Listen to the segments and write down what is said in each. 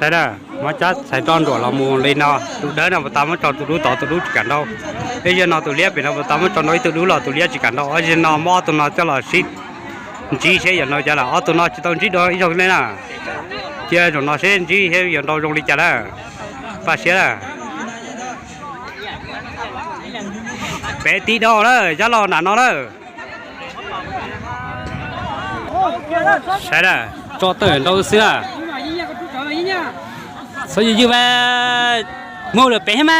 Saib na, muab cab txhais roj nruam los mus li no, tus dawb no puas tas muab tso tus dub tod, tus dub tsis kam nrau. Ib zaug no tus liab pem no puas tas muab tso nrau ib tug dub los tus liab tsis kam nrau. Ib zaug no muab ob tug no coj los sib ntsib seb yuav nrau cas lawm, ob tug no tsis tau ntsib dua ib zaug li na. Cia zaum no seb ntsib seb yuav nrau zoo li cas na. Paj siab na. Peb tib dau na, yab los nram no na. Saib na, tso tawm nrau xwb na. Txhob ywg ywg mas, muaj lawm pem thiab mas.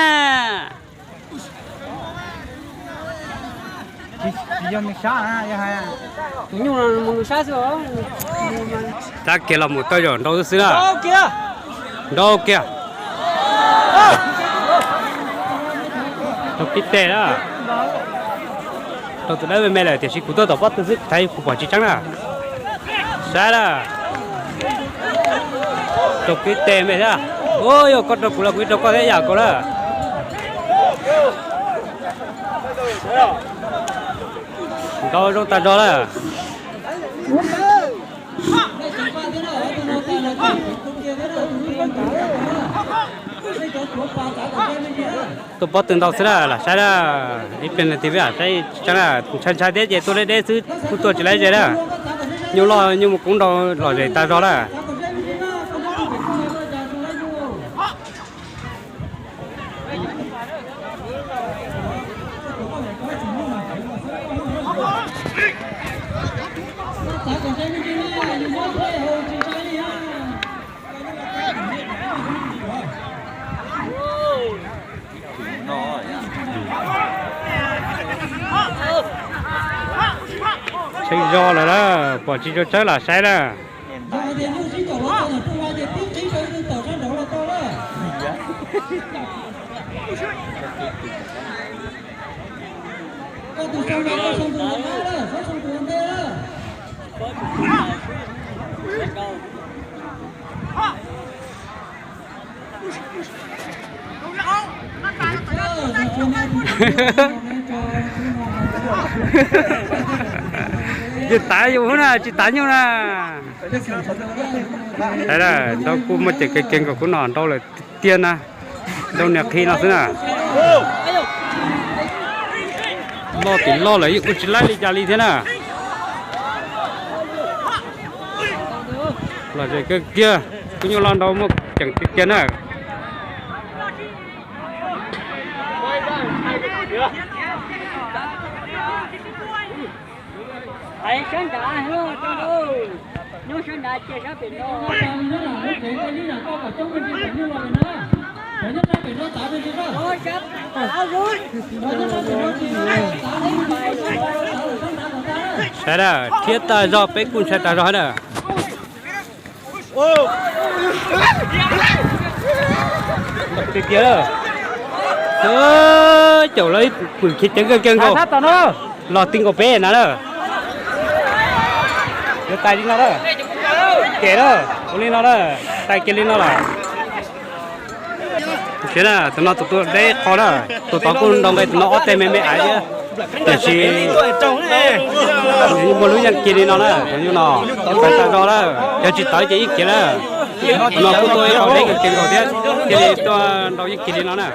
Cab kiag los mus tawm zaum nrau xwb na. Nrau kiag. Rau pib teg na. Rau tus dawb me me lawm tiam sis kuv tuaj tom pob tw xwb kuv pom tsis tseeb na. Saib na. Rau pib teg me thiab. Ua yog koj rau kuv los kuv rau koj thiab yam koj na. Nrau zoo tas zog na. Tuaj pob tw ntau xwb na, lam saib na. Ib pliag nws tig peb lam saib tsis tseeb na, ntshai ntshai thiab ces tuaj deb deb xwb kuj tuaj tsis laib ze na. Nyuj loj nyuj mus koob nrau lom zem tas zog na. Tshee zog lawm na, pom tsis tshua tshawb lam saib na. Tsis tav yus na, tsis tav nyuj na. Saib na, nrau kuj muaj ceem kiag kiag nkaus kuv no, nrau lawm tiag tiag na. Nrau niag qhi no xwb na. Loj tim loj lawm yeej ua tsis laib li cas li thiab na. Lom zem kawg kiag, kuv nyuj loj nrau muaj ceem tiag tiag na. Saib na, thiab tas zog peb kuj ntshai tas zog na. Tiag tiag, caum lawv ib pwm khiav ceev kawg kiag nkaus. Los ti nkaus peb na lawm. Yuav tais li no lawm. Ces lawm, ua li no lawm, tais kiag li no lawm. Tus no tus tuaj deb qho na, tus tod kuj nrau nqe tus no ob teg me me aiv thiab. Tiam sis muaj lub yeej kiag li no na, tus nyuj no, tawv tas zog lawm, yog tsis tawv ces yeej kiag lawm. Tus no kuj tuaj ib qho deb kawg kiag nkaus thiab, thiaj li tuaj nrau yeej kiag li no na.